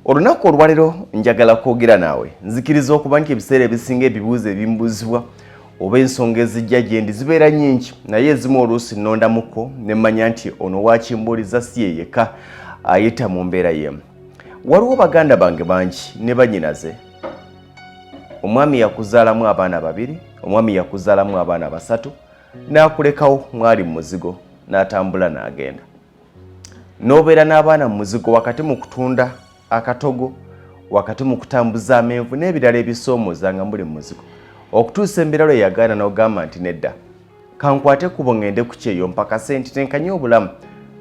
Olunaku olwaleero njagala kwogera naawe. Nzikiriza okuba nti ebiseera ebisinga ebibuuzo ebimbuuzibwa oba ensonga ezijja gyendi zibeera nnyingi, naye ezimu oluusi nnondamuko ne mmanya nti ono wakimbuuliza si ye yekka ayita mu mbeera y'emu. Waliwo baganda bange bangi ne bannyinaze. Omwami yakuzaalamu abaana babiri, omwami yakuzaalamu abaana basatu, n'akulekawo mwali mu muzigo n'atambula n'agenda. N'obeera n'abaana mu muzigo wakati mu kutunda akatogo, wakati mu kutambuza amenvu n'ebirala ebisoomooza nga muli mu muzigo, okutuusa embeera lwe yagaana n'ogamba nti nedda, kankwate ekkubo ngende ku kyeyo mpakase nti tenkanye obulamu,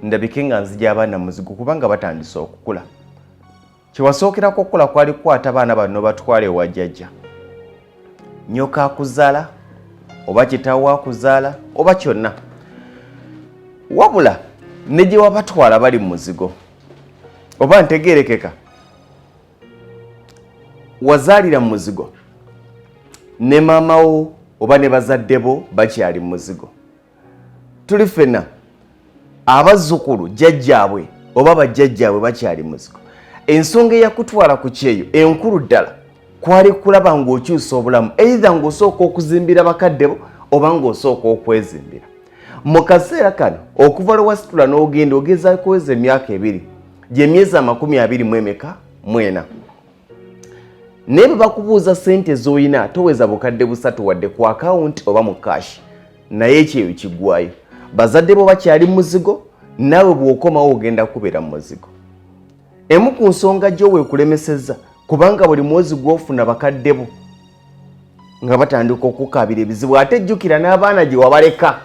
ndabike nga nzija abaana mu muzigo kubanga batandise okukula. Kye wasookerako okukola kwali kukwata baana bano n'obatwala ewa jjajja. Nnyoko akuzaala oba kitaawo akuzaala oba kyonna, wabula ne gye wabatwala bali mu muzigo. Oba ntegeerekeka, wazaalira mu muzigo ne maama wo oba ne bazadde bo bakyali mu muzigo. Tuli ffenna abazzukulu jjajjaabwe oba bajjajjaabwe bakyali muzigo. Ensonga eyakutwala ku kyeyo enkulu ddala kwali kulaba ng'okyusa obulamu, either ng'osooka okuzimbira bakadde bo oba ng'osooka okwezimbira. Mu kaseera kano okuva lwe wasitula n'ogenda ogeza kuweza emyaka ebiri, gy'emyezi amakumi abiri mu emeka mwena, naye bwe bakubuuza ssente z'olina toweza bukadde busatu wadde ku akawunti oba mu kaashi, naye ekyeyo kiggwayo. Bazadde bo bakyali mu muzigo, naawe bw'okomawo ogenda kubeera mu muzigo. Emu ku nsonga gy'oweekulemesezza, kubanga buli mwezi gw'ofuna bakadde bo nga batandika okukaabira ebizibu, ate jjukira n'abaana gye wabaleka,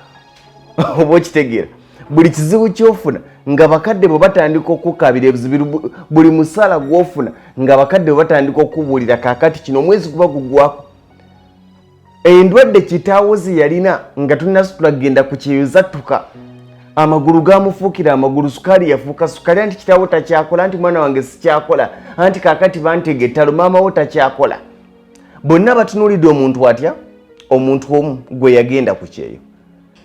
oba okitegeera, buli kizibu ky'ofuna nga bakadde bwe batandika okukaabira ebizibu, buli musaala gw'ofuna nga bakadde bwe batandika okubuulira kaakati kino omwezi guba gugwako. Endwadde kitaawo ze yalina nga tunasitula kugenda ku kyeyo zattuka, amagulu gamufuukira amagulu, sukaali yafuuka sukaali, anti kitaawo takyakola, anti mwana wange sikyakola, anti kaakati bantega ettalo, maama wo takyakola. Bonna batunuulidde omuntu atya? Omuntu omu gwe yagenda ku kyeyo.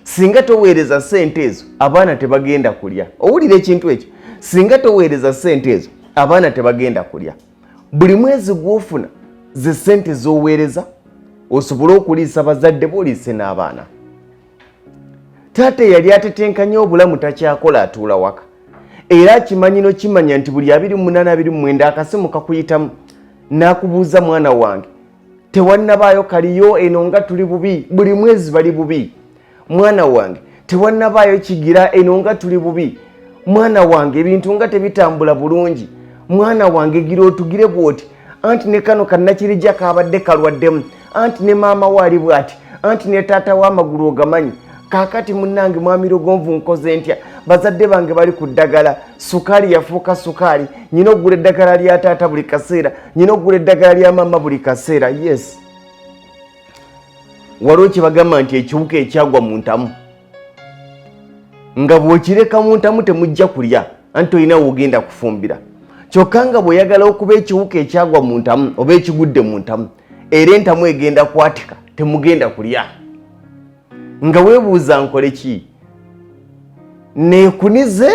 Singa toweereza ssente ezo abaana tebagenda kulya. Owulira ekintu ekyo? Singa toweereza ssente ezo abaana tebagenda kulya. Buli mwezi gw'ofuna ze ssente z'oweereza osobole okuliisa bazadde bo, oliise n'abaana. Taata eyali atetenkanya obulamu takyakola, atuula waka, era akimanyi nokimanya nti buli 28 29 akasimu kakuyitamu n'akubuuza, mwana wange tewannabaayo kaliyo eno nga tuli bubi, buli mwezi bali bubi. Mwana wange tewannabaayo kigira eno nga tuli bubi. Mwana wange ebintu nga tebitambula bulungi. Mwana wange gira otugire bw'oti, anti ne kano kannakirijja kabadde kalwaddemu, anti ne maama we ali bw'ati, anti ne taata w'amagulu ogamanyi. Kaakati munnange mwami Lugonvu nkoze ntya? Bazadde bange bali ku ddagala, sukaali yafuuka sukaali, nyina okugula eddagala lya taata buli kaseera, nyina okugula eddagala lya maama buli kaseera. Yes, waliwo kye bagamba nti ekiwuka ekyagwa mu ntamu, nga bw'okireka mu ntamu temujja kulya, anti olina wogenda kufumbira. Kyokka nga bw'oyagala okuba ekiwuka ekyagwa mu ntamu oba ekigudde mu ntamu, era entamu egenda kwatika, temugenda kulya. Nga weebuuza nkole ki? Neekunize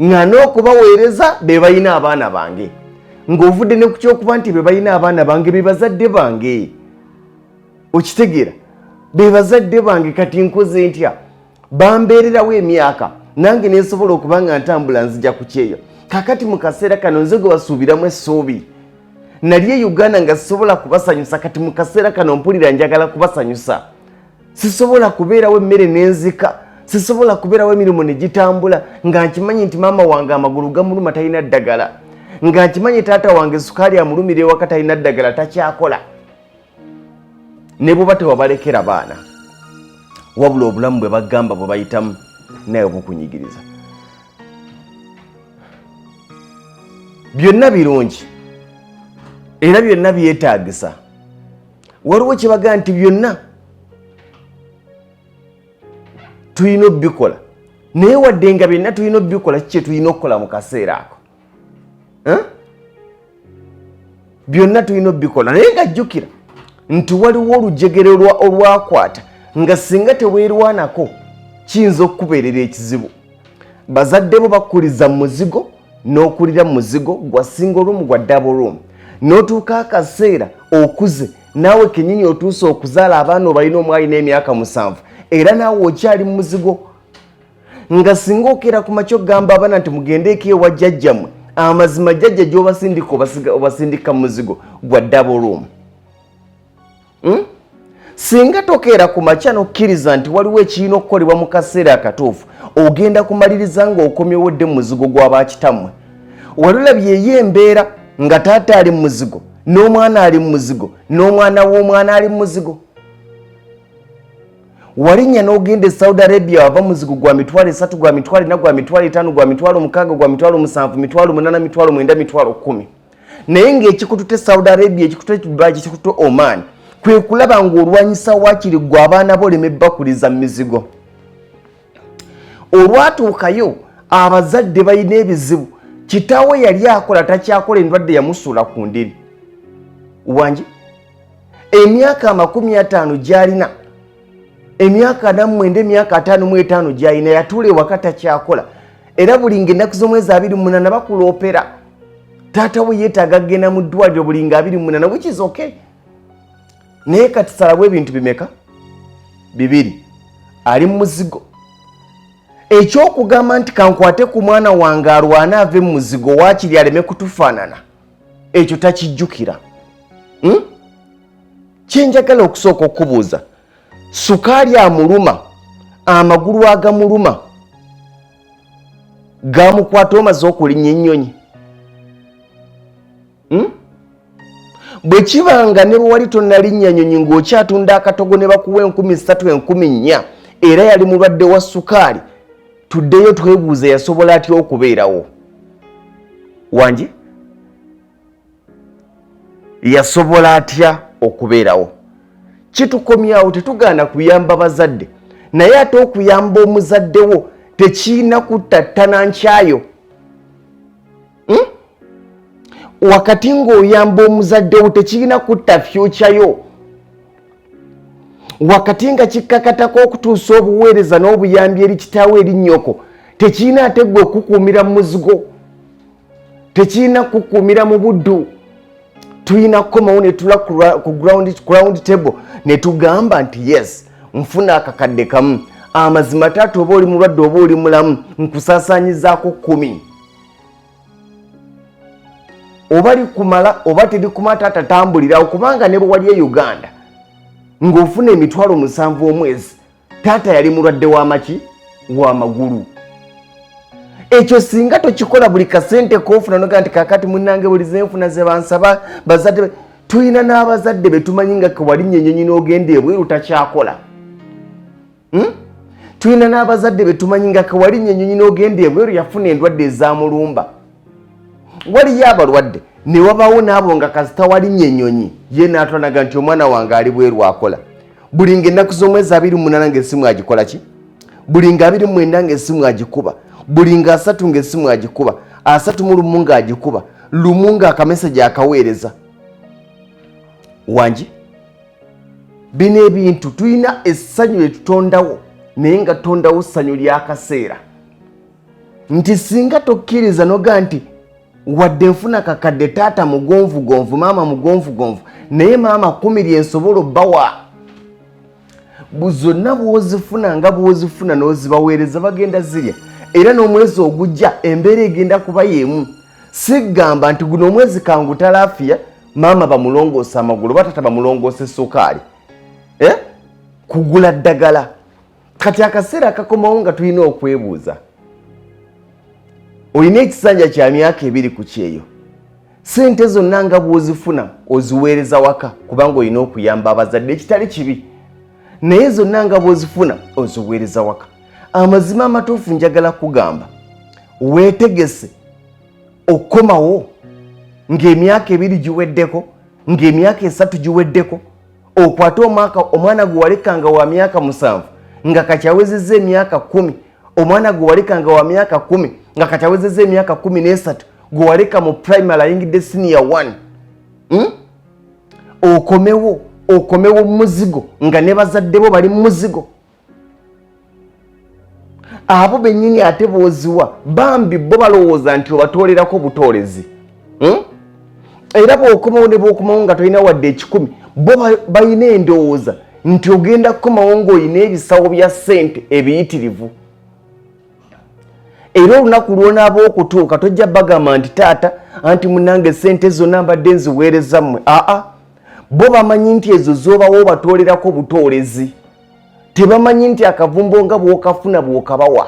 nga n'okubaweereza be balina abaana bange, ng'ovudde ne ku kyokuba nti be balina abaana bange be bazadde bange. Okitegeera, be bazadde bange, kati nkoze ntya? Bambeererawo emyaka nange nensobola okuba nga ntambula nzija ku kyeyo. Kakati mu kaseera kano nze gwe basuubiramu essuubi. Nali e Uganda nga sisobola kubasanyusa, kati mu kaseera kano mpulira njagala kubasanyusa. Sisobola kubeerawo emmere n'enzika, sisobola kubeerawo emirimu ne gitambula nga nkimanyi nti maama wange amagulu gamuluma talina ddagala, nga nkimanyi taata wange sukaali amulumira ewaka talina ddagala takyakola. Ne bw'oba tewabalekera baana, wabula obulamu bwe bagamba bwe bayitamu naye bukunyigiriza. Byonna birungi era byonna byetaagisa. Waliwo kyebagaa nti byonna tulina obikola, naye wadde nga byonna tulina obikola, kiki kyetulina okukola mu kaseera ako? Byonna tulina obikola, naye nga jjukira nti waliwo olujegere olwakwata nga singa teweerwanako kiyinza okukubeerera ekizibu. Bazadde bo bakuliza mu muzigo, N'okulira mu muzigo gwa single room, gwa double room, n'otuuka akaseera okuze naawe kenyini, otuuse okuzaala abaana, obalina, omwalina emyaka 7, era naawe okyali mu muzigo. Nga singa okeera ku makya okugamba abaana nti mugendeeko ewa jjajjammwe, amazima jjajja gy'obasindika obasindika mu muzigo gwa double room, Singa tokeera ku makya n'okkiriza nti waliwo ekirina okukolebwa mu kaseera akatuufu, ogenda kumaliriza ng'okomyewo dde mu muzigo gw'abakitammwe. Walulabye eyo embeera nga taata ali mu muzigo, n'omwana ali mu muzigo, n'omwana w'omwana ali mu muzigo. Walinnya n'ogenda e Saudi Arabia, wava muzigo gwa 30,000, gwa 40,000, gwa 50,000, gwa 60,000, gwa 70,000, 80,000, 90,000, 100,000. Naye ng'ekikutute Saudi Arabia, ekikutute Dubai, ekikutute Oman, kwe kulaba ng'olwanyisa waakiri gwe abaana bo oleme bakuliza mu mizigo. Olwatuukayo, abazadde balina ebizibu. Kitaawe yali akola, takyakola, endwadde yamusuula ku ndiri. Wangi, emyaka 50 gy'alina, emyaka 49, emyaka 55 gy'alina, yatuula ewaka, takyakola. Era buli nga ennaku z'omwezi 28 bakuloopera taata we yeetaaga kugenda mu ddwaliro, buli nga 28, which is okay. Naye kati salawo ebintu bimeka? Bibiri. Ali mu muzigo. Ekyokugamba nti kankwate ku mwana wange alwane ave mu muzigo, waakiri aleme kutufaanana, ekyo takijjukira, Kyenjagala okusooka okubuuza, sukaali amuluma, amagulu agamuluma gamukwata omaze okulinnya ennyonyi, Bwe kiba nga ne bwe wali tonnalinnya nyonyi, ng'okyatunda akatogo ne bakuwa 3000, 4000, era yali mulwadde wa sukaali, tuddeyo twebuuze, yasobola atya okubeerawo? Wangi, yasobola atya okubeerawo? Kitukomyawo, tetugaana kuyamba bazadde, naye ate okuyamba omuzadde wo tekiina kuttattana nkyayo, Wakati ng'oyamba omuzadde wo, tekirina kutta future yo. Wakati nga kikkakatako okutuusa obuweereza n'obuyambi eri kitaawe, eri nnyoko, tekirina ate gwe okukuumira mu muzigo, tekirina kukuumira mu buddu. Tulina kukomawo ne tula ku ground table ne tugamba nti yes, nfuna akakadde kamu, amazima taata oba oli mulwadde oba oli mulamu, nkusaasaanyizaako 10, oba likumala oba terikumala, taata tambulirawo. Kubanga ne bwe wali e Uganda ng'ofuna 70,000 omwezi, taata yali mulwadde w'amaki, w'amagulu. Ekyo singa tokikola, buli kasente kofuna noga nti kakati munnange buli zenfuna ze bansaba bazadde. Tulina n'abazadde betumanyi nga kewalinnya ennyonyi n'ogenda ebweru takyakola, Tulina n'abazadde betumanyi nga kewalinnya ennyonyi n'ogenda ebweru yafuna endwadde ezamulumba. Waliyo abalwadde, ne wabaawo n'abo nga kasita walinnya ennyonyi ye n'atwanaga nti omwana wange ali bweru akola. Buli nga ennaku z'omwezi 28 ng'essimu agikola ki, buli nga 29 ng'essimu agikuba, buli nga 30 ng'essimu agikuba, 31 ng'agikuba, lumu ng'akameseji akaweereza. Wangi, bino ebintu tulina essanyu lye tutondawo, naye nga tutondawo ssanyu ly'akaseera. Nti singa tokkiriza noga nti wadde nfuna kakadde, taata mugonvugonvu, maama mugonvugonvu, naye maama 10 lyensobola obbawa, zonna bwozifuna nga bwozifuna n'ozibaweereza, bagenda zirya, era n'omwezi ogujja embeera egenda kuba y'emu. Sigamba nti guno omwezi kangu talaafiya maama bamulongoosa amagulu oba tata bamulongoosa esukaali, eh? Kugula ddagala. Kati akaseera akakomawo nga tulina okwebuuza, olina ekisanja kya myaka 2 ku kyeyo, sente zonna nga bw'ozifuna oziweereza waka kubanga olina okuyamba abazadde, ekitali kibi, naye zonna nga bw'ozifuna oziweereza waka. Amazima amatuufu, njagala kugamba, weetegese okukomawo ng'emyaka 2 giweddeko, ng'emyaka 3 giweddeko, okwate omwaka omwana gwe walekanga wa myaka 7 nga kakyawezezza emyaka 10, omwana gwe walekanga wa myaka 10 nga kakyawezezza emyaka 13, gwe waleka mu primary ayingidde senior 1, Okomewo, okomewo muzigo nga ne bazadde bo bali mu muzigo. Abo bennyini ate b'oziwa bambi bo balowooza nti obatoolerako butoolezi, Era bw'okomawo ne bw'okomawo nga tolina wadde 100, bo balina endowooza nti ogenda kukomawo ng'olina ebisawo bya ssente ebiyitirivu. Era olunaku lwonaaba okutuuka, tojja bagamba nti, "Taata, anti munange sente zonna mbadde nziweereza mmwe." Aa, bo bamanyi nti ezo z'obawo obatoolerako butoolezi. Tebamanyi nti akavumbo nga bw'okafuna bw'okabawa.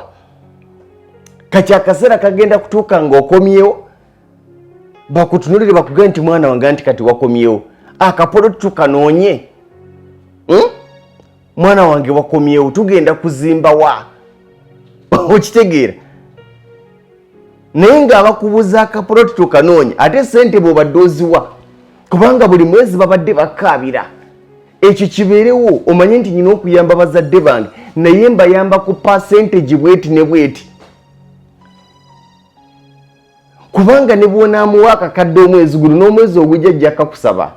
Kati akaseera kagenda kutuuka ng'okomyewo, bakutunulire, bakugambe nti, "Mwana wange, nti kati wakomyewo, akapolo tukanoonye, Mwana wange, wakomyewo, tugenda kuzimba wa?" Okitegeera? Naye ng'abakubuza akapoloti tukanoonye, ate sente bw'obadde oziwa, kubanga buli mwezi babadde bakaabira. Ekyo kibeerewo, omanye nti nyina okuyamba bazadde bange, naye mbayamba ku percentage bweti ne bweti, kubanga ne bw'onaamuwa akakadde omwezi guno, n'omwezi ogujja ajja kakusaba,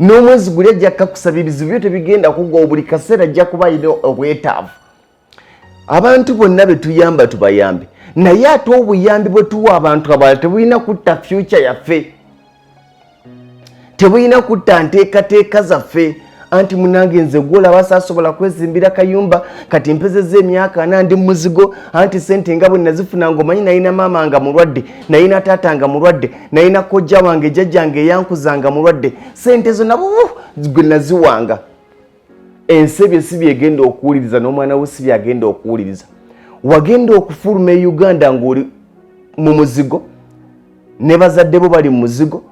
n'omwezi guli ajja kakusaba. Ebizibu byo tebigenda kuggwawo. Buli kaseera ajja kuba alina obwetaavu. Abantu bonna be tuyamba, tubayambe, naye ate obuyambi bwe tuwa abantu abalala tebulina kutta future yaffe, tebulina kutta nteekateeka zaffe. Anti munange, nze gwolaba saasobola kwezimbira kayumba, kati mpezezza emyaka 40 ndi muzigo. Anti sente nga bwe nazifuna, nga omanyi nalina maama nga mulwadde, nalina taata nga mulwadde, nalina kojja wange, jjajjange eyankuza nga mulwadde, sente zo nabo gwe naziwanga. Ensi ebyo si byegenda okuwuliriza, n'omwana wo si byagenda okuwuliriza. Wagenda okufuluma e Uganda ng'oli mu muzigo, ne bazadde bo bali mu muzigo.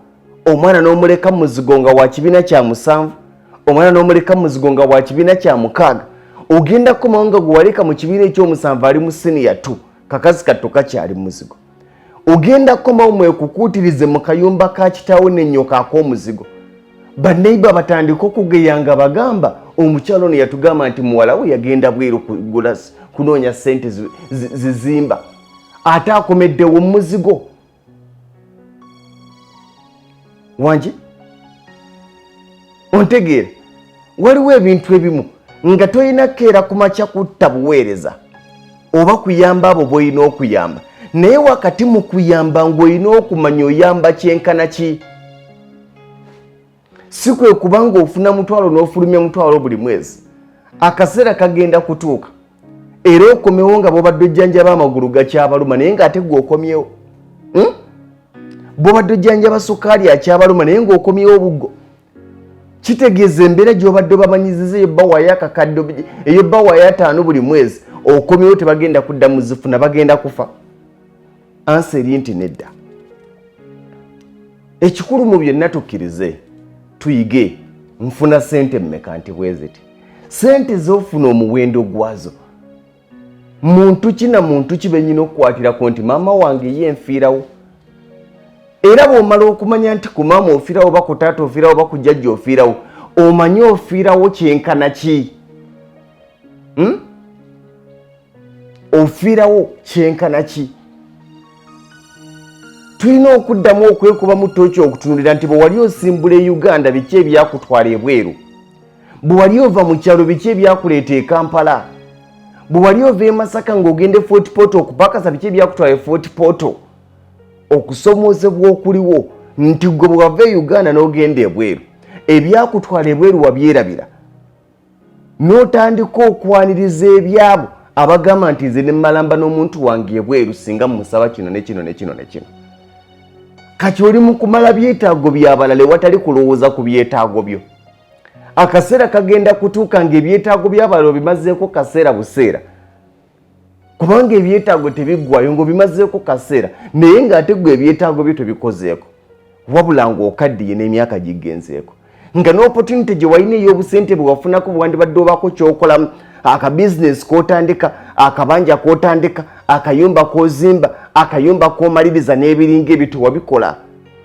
Omwana n'omuleka mu muzigo nga wa kibiina kya musanvu, omwana n'omuleka mu muzigo nga wa kibiina kya mukaaga. Ogenda kukomawo nga gwe waleka mu kibiina ekyomusanvu ali mu senior 2, kakazi katto kakyali mu muzigo. Ogenda kukomawo mwekukuutirize mu kayumba ka kitaawo n'ennyoka ak'omuzigo. Baneiba batandika okugeya nga bagamba, "Omukyalo ono yatugamba nti muwala we yagenda bweru kugula, kunoonya ssente zizimba, ate akomeddewo muzigo." Wangi, ontegeera? Waliwo ebintu ebimu nga tolina keera ku makya kutta buweereza oba kuyamba abo bwolina okuyamba, naye wakati mu kuyamba ng'olina okumanya oyamba kyenkana ki. Si kwe kubanga ofuna 500 n'ofulumya 500 buli mwezi. Akaseera kagenda kutuuka era okomewo nga bwobadde ojjanjaba amagulu gakyabaluma, naye ng'ate gwe okomyewo, Bwobadde ojjanjaba sukaali akyabaluma, naye ng'okomyewo obuggo. Kitegeeza embeera gy'obadde obamanyiziza eyobbawayo akakadde, eyobbawayo 5 buli mwezi, okomyewo tebagenda kudda muzifuna, bagenda kufa. Answer eri nti nedda. Ekikulu mu byonna, tukkirize tuyige. Nfuna sente mmeka? Nti bweziti sente z'ofuna, omuwendo gwazo, muntu ki na muntu ki benyina okukwatirako nti maama wange ye nfiirawo? Era bw'omala okumanya nti ku maama ofiirawo, oba ku taata ofiirawo, oba ku jjajja ofiirawo, omanye ofiirawo kyenkana ki, Ofiirawo kyenkana ki? Tulina okuddamu okwekubamu ttooki okutunulira nti bwe wali osimbula e Uganda, biki ebyakutwala ebweru? Bwe wali ova mu kyalo, biki ebyakuleeta e Kampala? Bwe wali ova e Masaka ng'ogenda e Fort Portal okupakasa, biki ebyakutwala e Fort Portal? Okusomoozebwa okuliwo nti gwe bwe wava e Uganda n'ogenda ebweru, ebyakutwala ebweru wabyerabira, n'otandika okwaniriza ebyabo abagamba nti, "Nze ne mmalamba n'omuntu wange ebweru, singa mumusaba kino ne kino ne kino ne kino." Kati oli mu kumala byetaago byabalala ewatali kulowooza ku byetaago byo. Akaseera kagenda kutuuka ng'ebyetaago by'abalala obimazeeko kaseera buseera, kubanga ebyetaago tebiggwayo, ng'obimazeeko kaseera, naye ng'ate gwe ebyetaago byo tebikozeeko, wabula ng'okaddiye n'emyaka gigenzeeko, nga n'opportunity gye walina ey'obusente bwe wafunako bwewandibadde obaako kyokolamu, akabizinesi k'otandika, akabanja k'otandika, akayumba k'ozimba, akayumba k'omaliriza n'ebiringa ebyo, tewabikola.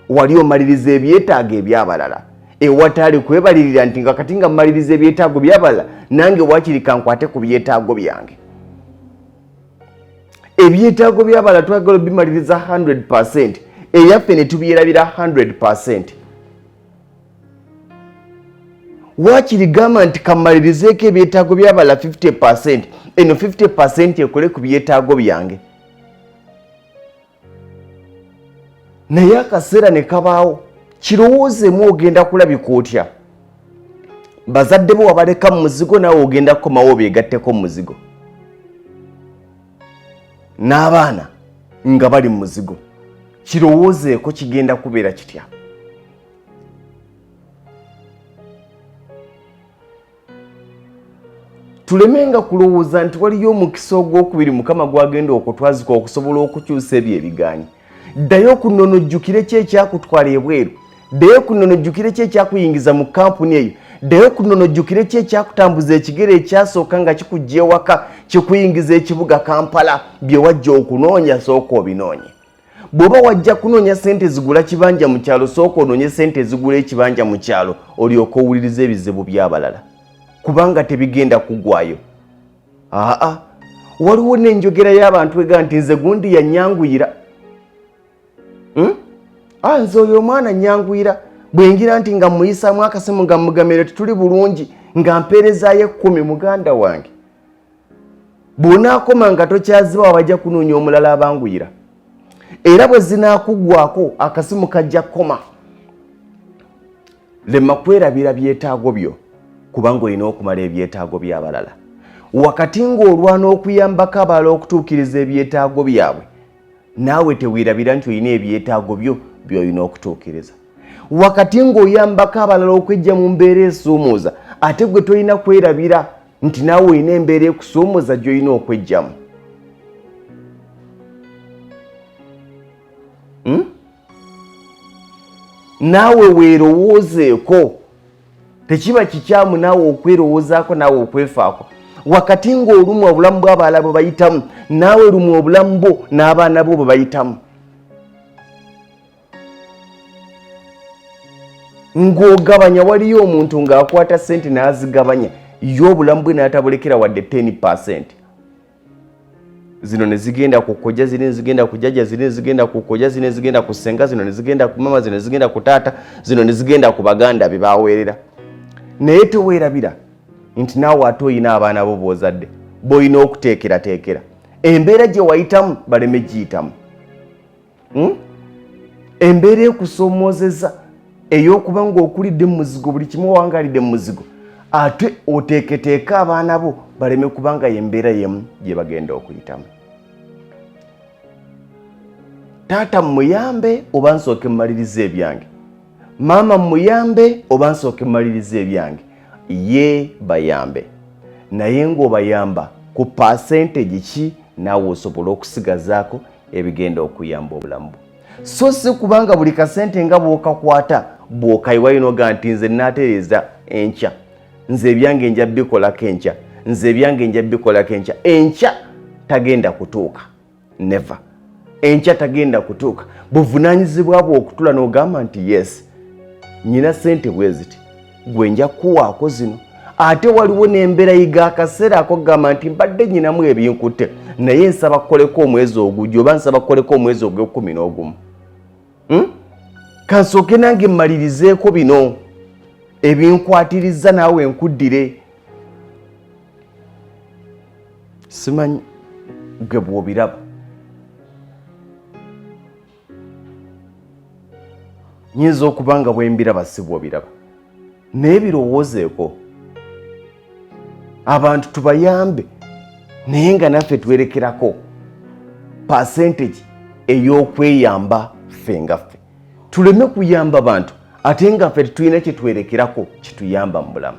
Wali omaliriza ebyetaago ebyabalala ewatali kwebalirira nti nga kati nga mmaliriza ebyetaago byabalala, nange wakiri kankwate ku byetaago byange. Ebyetaago byabalala twagala obimaliriza 100, eyaffe ne tubyerabira 100. Waakiri gamba nti kamalirizeeko ebyetaago byabalala 50, Eno 50% ekole ku byetaago byange. Naye akaseera ne kabaawo, kirowoozeemu, ogenda kulabika otya? Bazadde bo wabaleka mu muzigo, naawe ogenda kukomawo obeegatteko mu muzigo, n'abaana nga bali mu muzigo. Kirowoozeeko, kigenda kubeera kitya? Tulemenga kulowooza nti waliyo omukisa ogwokubiri Mukama gwagenda okutwazika okusobola okukyusa ebyo ebigaanyi. Ddayo okunono, ojjukire ki ekyakutwala ebweru. Ddayo okunono, ojjukire ki ekyakuyingiza mu kampuni eyo. Ddayo okunono, ojjukire ki ekyakutambuza ekigere ekyasooka nga kikujja ewaka kikuyingiza ekibuga Kampala. Bye wajja okunoonya, sooka obinoonye. Bw'oba wajja kunoonya sente zigula kibanja mu kyalo, sooka onoonye sente ezigula ekibanja mu kyalo, olyoke owulirize ebizibu by'abalala, kubanga tebigenda kugwayo. Aa, waliwo n'enjogera y'abantu ega nti nze gundi yanyanguyira. Ah, nze oyo omwana nyanguyira, bwengira nti nga muyisaamu akasimu nga mugamire tetuli bulungi, nga mpeerezaayo 10. Muganda wange, bw'onaakoma nga tokyazibawa, bajja kunoonya omulala abanguyira, era bwe zinaakuggwako akasimu kajja kukoma. Lema kwerabira byetaago byo, kubanga olina okumala ebyetaago by'abalala. Wakati ng'olwana okuyambako abalala okutuukiriza ebyetaago byabwe, naawe teweerabira nti olina ebyetaago byo by'olina okutuukiriza. Wakati ng'oyambako abalala okwejja mu mbeera esuumuuza, ate gwe tolina kwerabira nti naawe olina embeera ekusuumuuza gy'olina okwejjamu. Naawe weerowoozeeko. Tekiba kikyamu naawe okwerowoozaako, naawe okwefaako. Wakati ng'olumu obulamu bw'abalala bwe bayitamu, naawe lumu obulamu bwo n'abaana bo bwe bayitamu. Ng'ogabanya, waliyo omuntu ng'akwata ssente n'azigabanya, ye obulamu bwe n'atabulekera wadde 10%. Zino ne zigenda ku kojja, zino ne zigenda ku jjajja, zino ne zigenda ku kojja, zino ne zigenda ku ssenga, zino ne zigenda ku mama, zino ne zigenda ku taata, zino ne zigenda ku baganda be baweerera. Naye teweerabira nti naawe ate olina abaana bo b'ozadde b'olina okuteekerateekera embeera gye wayitamu baleme giyitamu. Embeera ekusomoozeza ey'okuba ng'okulidde mu muzigo, buli kimu owangalidde mu muzigo, ate oteeketeeke abaana bo baleme kubanga y'embeera y'emu gye bagenda okuyitamu. Taata muyambe oba nsooke mmalirize ebyange? Maama muyambe oba nsooke mmalirize ebyange? Ye bayambe, naye ng'obayamba ku percentage ki naawe osobole okusigazaako ebigenda okuyamba obulamu bwo, so si kubanga buli kasente nga bw'okakwata bw'okayiwayo noga nti nze naatereeza enkya, nze ebyange nja bikolako enkya, nze ebyange nja bikolako enkya. Enkya tagenda kutuuka, never. Enkya tagenda kutuuka. Buvunaanyizibwa bwo okutula n'ogamba nti yes, nyina sente bwe ziti, gwe nja kuwaako zino. Ate waliwo n'embeera yiga akaseera ako kugamba nti mbadde nyinamu ebinkutte, naye nsaba kukoleko omwezi ogujja, oba nsaba kukoleko omwezi ogw'e11. Kansooke nange mmalirizeeko bino ebinkwatiriza, naawe nkuddire. Simanyi gwe bw'obiraba. Nyinza okuba nga bwembiraba si bw'obiraba, naye birowoozeeko. Abantu tubayambe, naye nga naffe twerekerako percentage ey'okweyamba ffe nga ffe. Tuleme kuyamba bantu ate nga ffe tetulina kyetwerekerako kituyamba mu bulamu.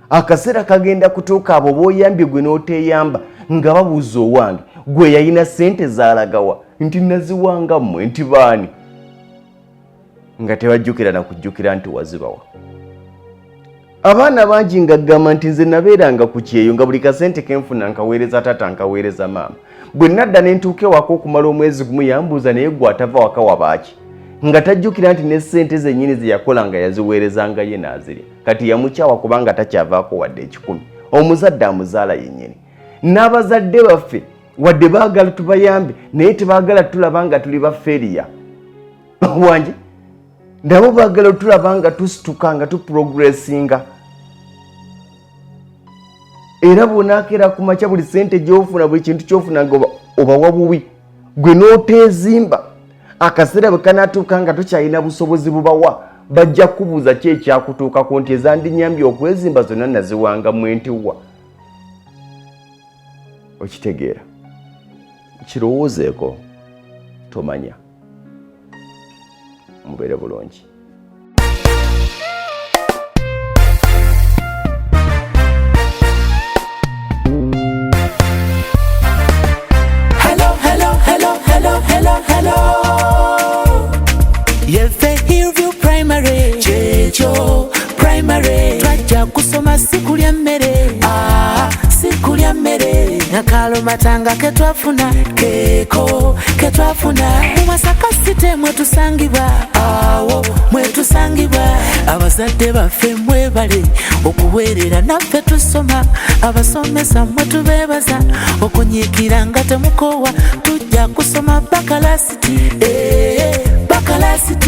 Akaseera kagenda kutuuka abo b'oyambye gwe n'oteeyamba nga babuuza, owange gwe yalina ssente zaalagawa? Nti naziwanga mmwe. Nti baani? Nga tebajjukira na kujjukira nti wazibawa. Abaana bangi nga gamba nti nze nabeeranga ku kyeyo, nga buli kasente kenfuna nkaweereza taata, nkaweereza maama. Bwe nadda ne ntuuka ewaka okumala omwezi gumu, yambuuza, naye gwe atava waka wabaaki? Nga tajjukira nti ne ssente zennyini ze yakola nga yaziweerezanga ye n'azirya. Kati yamukyawa kubanga takyavaako wadde 100. Omuzadde amuzaala yennyini. N'abazadde baffe wadde baagala tubayambe, naye tebaagala tulaba nga tuli baferiya wange. Nabo baagala tulaba nga tusituka, nga tuprogressinga. Era bw'onaakeera ku makya, buli sente gy'ofuna, buli kintu ky'ofuna nga obawa buwi, gwe n'oteezimba, akaseera bwe kanaatuuka nga tokyalina busobozi bubawa, bajja kukubuuza ki ekyakutuukako, nti ezandinyambye okwezimba zonna naziwanga mwentiwa. Okitegeera? Kirowoozeeko, tomanya. Mubeere bulungi. Hello, hello, hello, hello, hello, hello. Yefe Hillview Primary, Kyekyo Primary. Twajja kusoma si kulya mmere, ah, si kulya mmere. Akalomatanga ke twafuna, keeko ke twafuna. Mu Masaka City mwe tusangibwa, awo mwe tusangibwa. Abazadde baffe mwebale okuweerera naffe tusoma. Abasomesa mwe tubeebaza okunyiikira nga temukoowa. Tujja kusoma paka last, eh, paka last.